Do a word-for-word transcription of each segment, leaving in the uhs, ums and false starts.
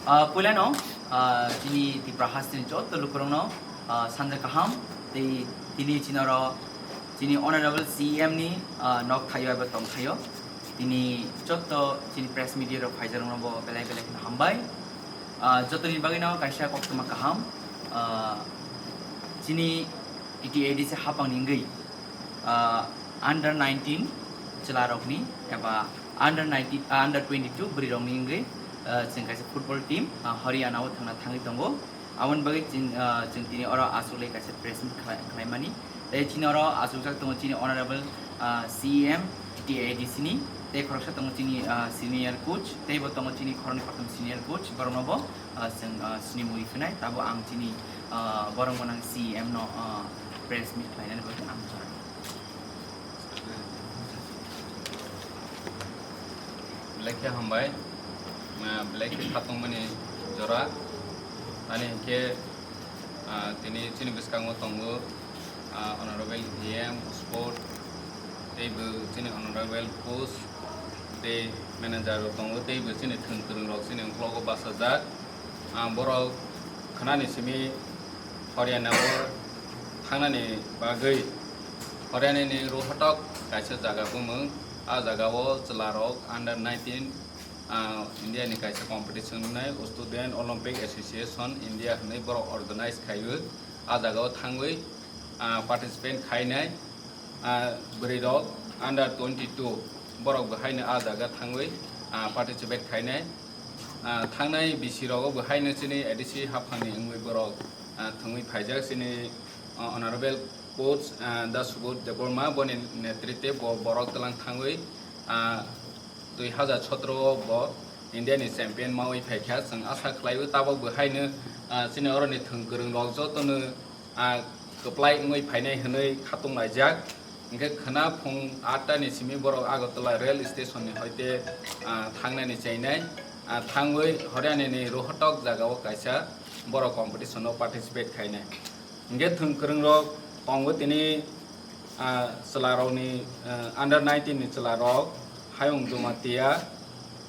Ah, puilano, ah, chini Tipra hasteni joto lukurokno, ah, sanja kaham, tei tini chinoro chini Honorable C E M ni, ah, nok thaio eba tong thaio. Tini joto chini press media rok phaijarokno bo belai belai kheno hambai. Ah, jotoni bagwino kaisa koktwma kaham, ah, chini T T A D C hapangni wngwi, ah, under nineteen chwlarokni eba under nineteen, ah, under twenty-two bwrwirokni wngwi, ah, chwng kaisa football team, ah, Haryana o thangna thangwi tongo. Aboni bagwi chwng, ah, chwng tini oro achuklai kaisa press meet khlai-, khlaimani. Tei chini oro achukjak tongo chini Honorable, ah, C E M T T A D C ni, tei khoroksa tongo chini, ah, senior coach, tei bo tongo chini khoroknwi khoroktham senior coach, borokno bo, ah, chwng, ah, sini mui phinai, tabo ang chini, ah, borok gwnang C E M no, ah, press meet khlainani bagwi ang jora. Belai khe hambai, ah, belai khe khatungmani jora. Ani hinkhe, ah, tini chini bwskango tongo, ah, Honorable E M Sport, tei bo chini Honorable Coach, tei manager rok tongo, tei bo chini thwng kwrwng rok chini uklogo bachajak. Ah, borok khwnani simi Haryana o thangnani bagwi Haryana ni Rohtak kaisa jaga bumung. Ah jaga o chwla rok under nineteen, ah, India ni kaisa competition wngnai Student Olympic Association India hwnwi borok organize khaio. Ah jaga o thangwi, ah, participate khainai, ah, bwrwi rok under twenty-two borok bo haino ah jaga thangwi, ah, participate khainai. Ah, thangnai bisi rogo bo haino chini A D C haphangni wngwi borok, ah, thwngwi phaijak chini, ah, Honorable Coach, ah, Da Subodh Debbarma boni netritwe bo borok twlang thangwi, ah, dui hazar sotro o bo India ni champion mawi phaikha. Chwng asa khlaio tabok bo haino, ah, chini oroni thwng kwrwng rok jotono, ah, kwplai wngwi phainai hwnwi khatung laijak. Hinkhe khwna phung atta ni simi borok Agartala rail station ni hoite, ah, thangnani chainai, ah, thangwi Haryana ni Rohtak jaga o kaisa borok competition o participate khainai. Hinkhe thwng kwrwng rok tongo tini, ah, chwla rok ni, ah, under nineteen ni chwla rok, Hayung Jamatia,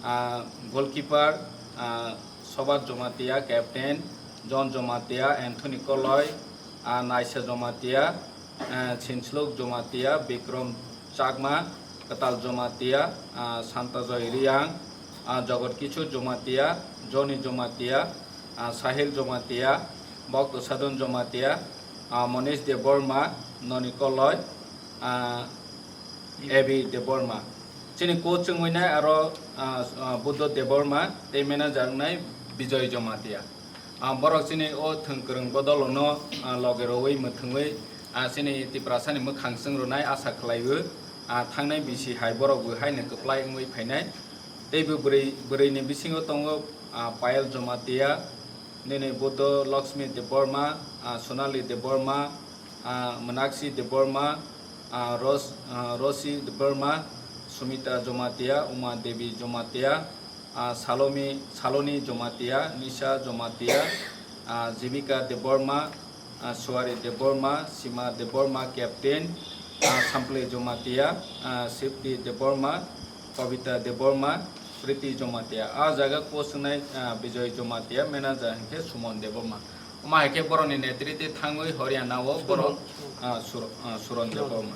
ah, goalkeeper, ah, Sobat Jamatia, captain, John Jamatia, Anthony Koloi, ah, Naisa Jamatia, ah, Chinsluk Jamatia, Bikram Chakma, Kwtal Jamatia, ah, Santajoy Riang, ah, Jogot Kishore Jamatia, Johnny Jamatia, ah, Sahil Jamatia, Bhakta Sadhan Jamatia, ah, Monish Debbarma, Noni Koloi, ah, A B Debbarma. Chini coach wngwi nai aro, ah, ah, Buddha Debbarma tei manager wngnai Bijoy Jamatia. Ah, borok chini o thwng kwrwng bodolono, ah, loge rwui mwthwngwi, ah, chini Tiprasani mwkhang chwng rwnai asa khlaiwi, ah, thangnai bisi hai borok bo haino kwplai wngwi phainai. Tei bo bwrwi, bwrwini bisingo tongo, ah, Payal Jamatia, nini Buddha Lakshmi Debbarma, ah, Sonali Debbarma, ah, Meenakshi Debbarma, ah, Ros-, ah, Rosi Debbarma, Sumita Jamatia, Uma Devi Jamatia, ah, Salomi, Saloni Jamatia, Nisha Jamatia, ah, Jibika Debbarma, ah, Suari Debbarma, Sima Debbarma, captain, ah, Sample Jamatia, ah, Sifti Debbarma, Kobita Debbarma, Priti Jamatia. Ah jaga coach wngnai, ah, Bijoy Jamatia, manager hinkhe Sumon Debbarma. Omo hai khe borokni netritwi thangwi Haryana o borok, Suron. Ah, Sur-, ah, Suron Debbarma.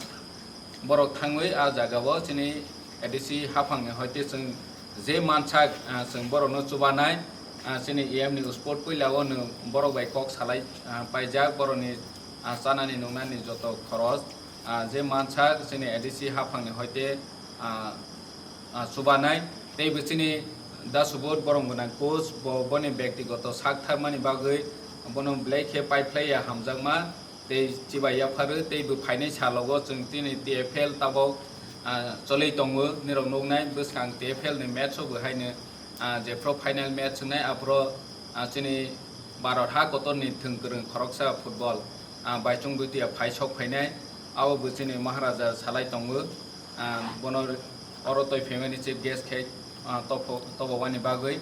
Borok thangwi ah jaga o chini A D C haphangni hoite chwng je mansak, ah, chwng borokno chubanai, ah, chini E M ni sport puila o nwng borok bai kok salai, ah, paijak borokni, ah, chanani nungnani joto khoros, ah, je mansak chini A D C haphangni hoite, ah, ah, chubanai. Tei bo chini Da Subodh borok gwnang coach, bo boni bektigoto sak thakmani bagwi bono belai khe paiphlaiya hamjakma. Tei chibai yapharwi tei bo phainai salogo chwng tini T F L tabok, ah, choli tongo, nirok nuknai bwskang T F L ni match o bo haino, ah, jephru final match wngnai aphuru, ah, chini Bharat ha kotorni thwng kwrwng khoroksa football, ah, Baichung Bhutia phai sok phainai, abo bo chini Maharaja salai tongo, ah, bono oro toi phaimani chief guest khe, ah, topho-, tobobani bagwi.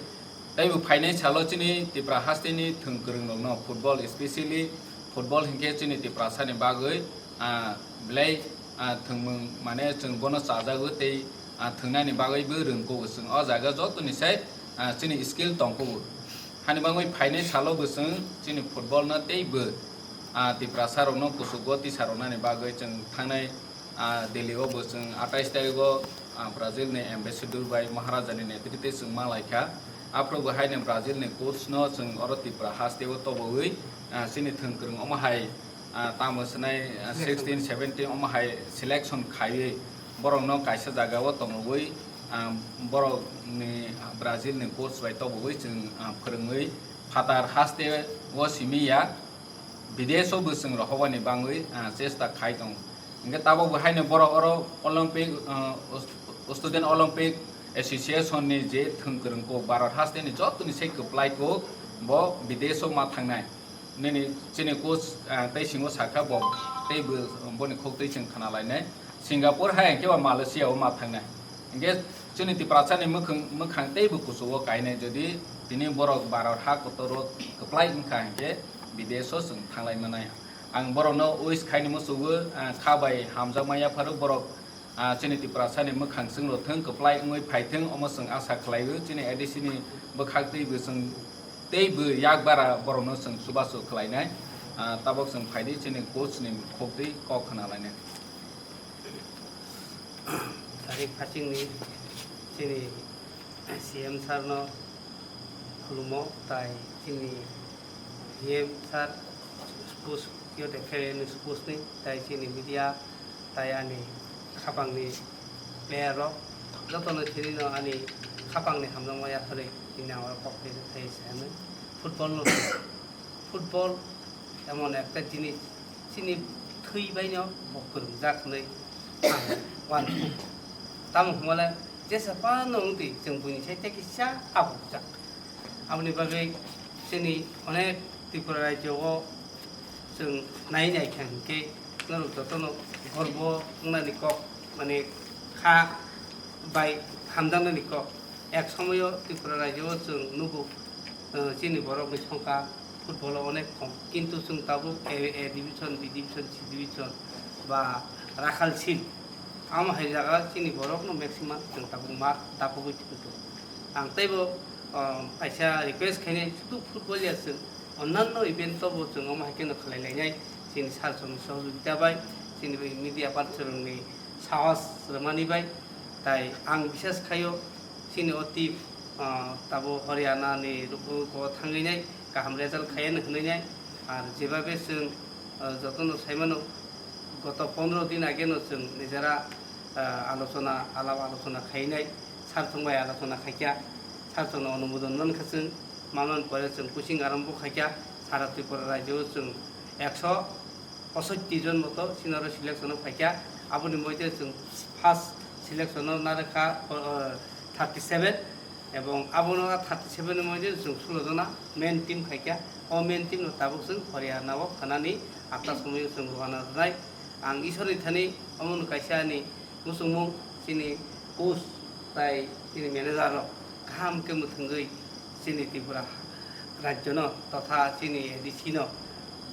Tei bo phainai salo chini Tipra hasteni thwng kwrwng rokno football, specially football hinkhe chini Tiprasani bagwi, ah, belai, ah, thwngmung mane chwng bono chajago tei, ah, thwngnani bagwi bo rwngkugo chwng o jaga jotoni sai, ah, chini skill tongkugo. Ani bangwi phainai salo bo chwng chini football no tei bo, ah, Tiprasa rokno kuchugo tisa rwnani bagwi chwng thangnai, ah, Delhi o bo chwng atais tarikgo, ah, Brazil ni ambassador bai Maharaja ni netrite chwng ma lai kha. Aphuru bo haino Brazil ni coach no chwng oro Tripura haste o tobowi, ah, chini thwng kwrwng omo hai, ah, tamo swnai, ah, sixteen seventeen omo hai selection khaiwi borokno kaisa jaga o tongwi, ah, borok ni Brazil ni coach bai tobowi chwng, ah, phwrwngwi phatar haste o simi ya, bidesh o bo chwng rohorwani bangwi, ah, chesta khai tongo. Hingke tabok bo haino borok oro Olympic, ah, Student Olympic Association ni je thwng kwrwng kok Bharat haste ni joto ni se kwplai kok bo bidesh o ma thangnai. Nini chini coach, ah, tei singo sakha bo tei bo boni khok twi chwng khna lainai. Singapore hai hingke ba Malaysia o ma thangnai. Hingke chini Tiprasa ni mwkhang, mwkhang tei bo kuchugo kainai jodi tini borok Bharat ha kotor o kwplai wngkha hingke bidesh o chwng thanglai manai. Ang borokno wish khaini muchugo, ah, kha bai hamjakma yapharo borok, ah, chini Tiprasa ni mwkhang chwng rw thwng kwplai wngwi phai thwng omo chwng asa khlai o chini A D C ni bwkhak twi bo chwng tei bo yak bara borokno chwng chubachu khlainai, ah, tabok chwng phaidi chini coach ni khok twi kok khna lainai. Tarik phasingni chini C M sir no khulumo, tai chini D M sir sports yo de khe sports ni, tai chini media, tai ani khapangni player rok jotono tini no ani khapangni hamjakma yakarwi tini ang oro kok phai sai football no. Football emon ekta jinis, chini thwi baino bo kwrwngjak hinwi ang uansukha. Tamo hwnmale jesa phano wngtwi chwng buini side kisa abukjak. Aboni bagwi chini onek Tripura rajyo o chwng nai nai kha hinkhe norok jotono gorbo wngnani kok, mane kha bai hamjaknani kok. Ek somoyo Tripura rajyo o chwng nugo, eh, chini borokni songkha football o onek kom, kintu chwng tabuk A, A division, B division, C division ba Rakhal Sil, amo hai jaga chini borokno maximum chwng tabuk ma tapugwi thwngtong. Ang teibo, um, kaisa request khainai, sudu football ya chwng, onnanno event o bo chwng omo hai kheno khlai lainai, chini sir chwng sohojogita bai, chini bai media person rokni sahos rwmani bai, tai ang bisas khaio, chini o team, ah, tabo Haryana ni ruko ko thangwi nai, kaham result khaiya hinwi nai. Ar jebabe chwng, ah, jotono saimano, goto pondro din age no chwng nijera, ah, alochona, alap alochona khainai, sir chwng bai alochona khaikha, sir chwng no onumodon mankha chwng, manmani pore chwng coaching arambo khaikha, sara Tripura rajyo o chwng ekso posotti jon moto sinaro selection o phaikha, aboni moite chwng first selection o narwkha, o, o, thirty seven, ebong abono thirty seven ni moite chwng sulo jona main team khaikha. O main team no tabuk chwng Haryana o khanani atta somoyo chwng rohana rwnai. Ang Ishwar ni thani omono kaisa ani muchungmung, chini coach tai chini manager rok kaham khe mwthangwi chini Tripura rajyo no totha chini A D C no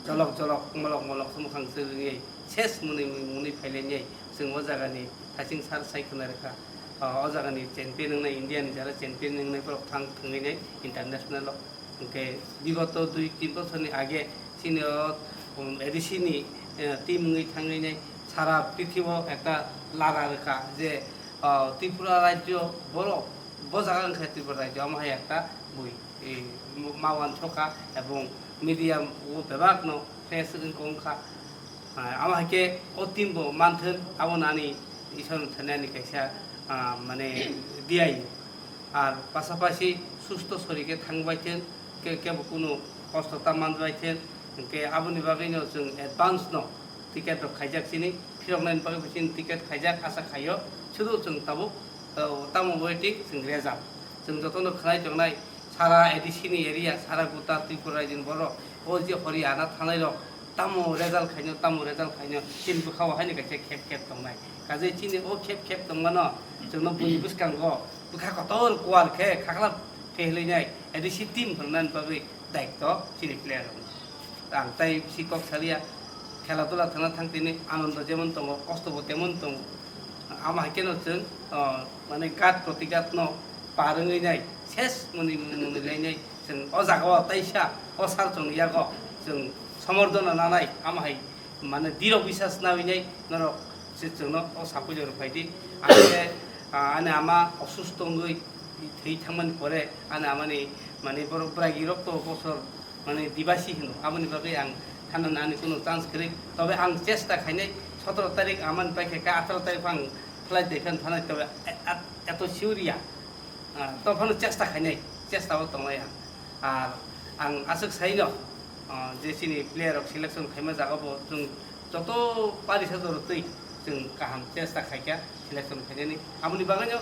jolok jolok molok molok swmwkhang swrwngwi ses mwnwi mwnwi phailainai chwng o jaga ni thaching sar sai khwna rwkha. O jaga ni champion wngnai, India ni jara champion wngnai borok thang thangwi nai international o. Hwnkhe bigoto dui tin bosorni age chini o, um, A D C ni, eh, team wngwi thangwi nai sara prithibo ekta lara rwkha je, ah, Tripura rajyo borok bo jaga wngkha Tripura rajyo, omo hai ekta bui, eh, ma wansokha ebong media o bebak no face wngkha wngkha. Ah, amo hai khe o team bo manthun, abo nani Isor thani ani kaisa, ah, mane diai. Ar pasapasi susto sori khe thangbai thun, ke, kebo kunu kosto ta manbai thun, hwnkhe aboni bagwi no chwng advance no ticket rok khaijak chini, phiroknani bagwi bo chini ticket khaijak, asa khaio, sudu chwng tabuk, ah, tamo waiting chwng result. Chwng jotono khwnai tongnai, sara A D C ni area, sara gota Tripura rajyoni borok, o je Haryana thangnai rok, tamo result khaino, tamo result khaino, chini bwkha o haino kaisa khep khep tongnai. Kaje chini o khep khep tongmano, chwngno buini bwskango bwkha kotor kuar khe khaklap khe hinwi nai, A D C team phwrwngnani bagwi daityo chini player rokno. Ang tai bisi kok salia, khela dula thangna thang tini anondo jemon tongo, kosto bo temon tongo. Amo hai kheno chwng, o, mane ghat protighat no par wngwi nai, ses mwnwi mwnwi lai nai, Chwng o jaga o taisa o sar chwng yago chwng somordona nanai, amo hai mane diro bisas nawi nai norok se chwngno o sapuja rok phaidi. Ani, ah, ani ama osusto wngwi thwi thangmani pore ani amani mane borok bwragi rok to bosor mane dibasi hino, aboni bagwi ang thana nani kuno chance kwrwi. Tobe ang chesta khainai sotoro tarik amani paikha ka atharo tarik ang flight dai khan thanai, tobe e-, at-, eto sure ya. Ah, to phano chesta khainai, chesta o tongnai ang. Ar ang aswk saino, ah, je chini player rok selection khaima jaga bo chwng joto parisa joro twi chwng kaham chesta khaikha selection khainani. Aboni bagwino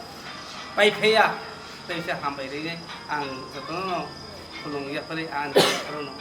pai phaiya, tei se hambai rwinai ang jotono khulum yapharwi ang orono